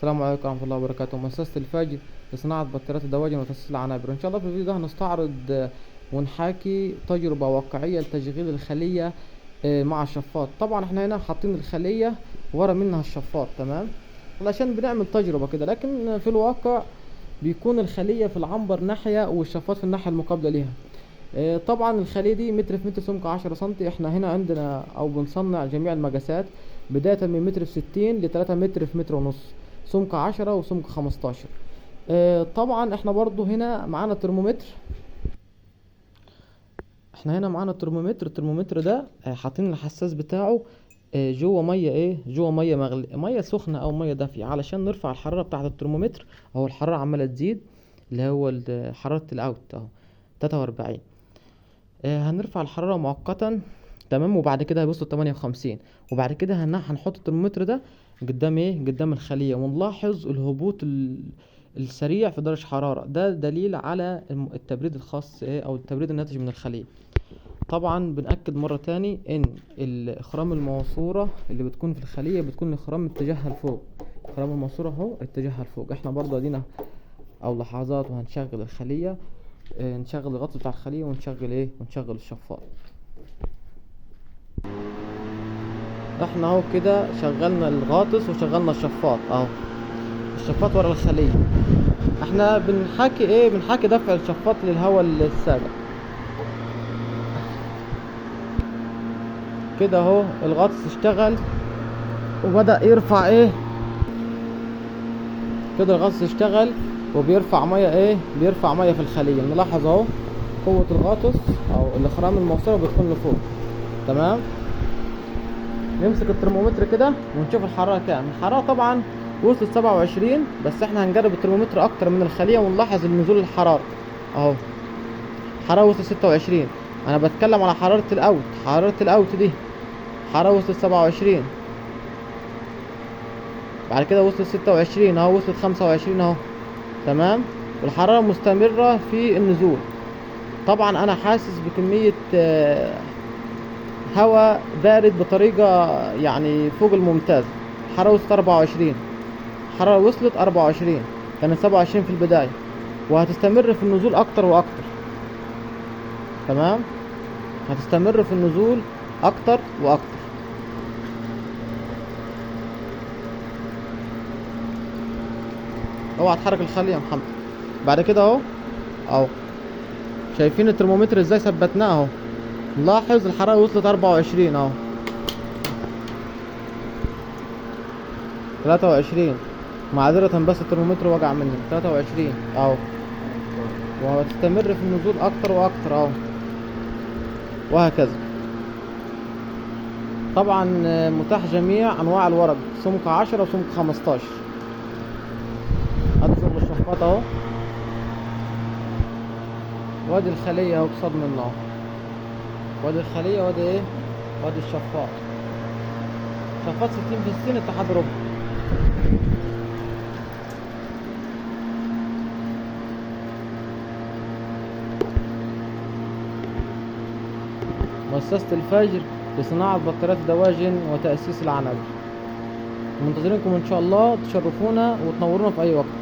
السلام عليكم ورحمة الله وبركاته. مؤسسة الفجر لصناعة بطاريات الدواجن وتأسيس العنابر. إن شاء الله في الفيديو ده هنستعرض ونحاكي تجربة واقعية لتشغيل الخلية مع الشفاط. طبعا احنا هنا حاطين الخلية ورا منها الشفاط، تمام، علشان بنعمل تجربة كده، لكن في الواقع بيكون الخلية في العنبر ناحية والشفاط في الناحية المقابلة ليها. طبعا الخلية دي متر في متر، سمك 10 سنتي. احنا هنا عندنا او بنصنع جميع المقاسات بداية من متر في 60 لتلاتة متر في متر ونص، سمك 10 وسمك 15. طبعا احنا برضو هنا معانا ترمومتر، احنا هنا معانا ترمومتر. الترمومتر ده حاطين الحساس بتاعه جوه مية، ايه، جوه مية مغلي، مية سخنة او مية دافيه، علشان نرفع الحرارة بتاعه الترمومتر. اهو الحرارة عماله تزيد، اللي هو حرارة الاوت اهو 43. هنرفع الحرارة مؤقتا، تمام، وبعد كده هيوصل 58، وبعد كده هنحط الترمومتر ده قدام ايه، قدام الخلية، ونلاحظ الهبوط السريع في درجه الحرارة. ده دليل على التبريد الخاص، ايه، او التبريد الناتج من الخلية. طبعا بنأكد مرة تاني ان الاخرام الماسورة اللي بتكون في الخلية بتكون الاخرام اتجاهها لفوق، اخرام الماسورة اهو اتجاهها لفوق. احنا برضه ادينا او لحظات وهنشغل الخلية، نشغل الغطس بتاع الخلية ونشغل ايه، ونشغل الشفاط. احنا اهو كده شغلنا الغاطس وشغلنا الشفاط اهو، الشفاط ورا الخلية. احنا بنحاكي ايه، بنحاكي دفع الشفاط للهواء السابق كده اهو. الغطس اشتغل وبدأ يرفع ايه كده، الغطس اشتغل وبيرفع مية ايه، بيرفع مية في الخلية. نلاحظ اهو قوة الغطس او الاخرام الموصلة بتكون لفوق، تمام. نمسك الترمومتر كده ونشوف الحرارة كام. الحرارة طبعا وصلت 27، بس احنا هنجرب الترمومتر اكتر من الخلية ونلاحظ نزول الحرارة اهو. الحرارة وصلت 26. انا بتكلم على حرارة الاوت، حرارة الاوت دي حرارة وصلت 27، بعد كده وصلت 26 اهو، وصلت 25 اهو، تمام. والحرارة مستمرة في النزول. طبعا انا حاسس بكمية هواء بارد بطريقة يعني فوق الممتاز. الحرارة وصلت 24، الحرارة وصلت 24، كانت 27 في البداية، وهتستمر في النزول اكتر واكتر، تمام. هتستمر في النزول اكتر واكتر. اوعى تحرك الخلية يا محمد. بعد كده اهو، اهو شايفين الترمومتر ازاي ثبتناه اهو. نلاحظ الحرارة وصلت 24 اهو، 23، معذرة بس الترمومتر وجع مني، 23 اهو، وهتستمر في النزول اكتر واكتر اهو، وهكذا. طبعا متاح جميع انواع الورق، سمك 10 وسمك 15. ادي شغل الشفاط اهو، وادي الخلية اهو قصاد منه اهو، وادي الخلية وادي ايه، وادي الشفاط. شفاط 60 في 60 اتحاد ربع. مؤسسة الفجر لصناعة بطاريات الدواجن وتأسيس العنابر. منتظرينكم إن شاء الله، تشرفونا وتنورونا في أي وقت.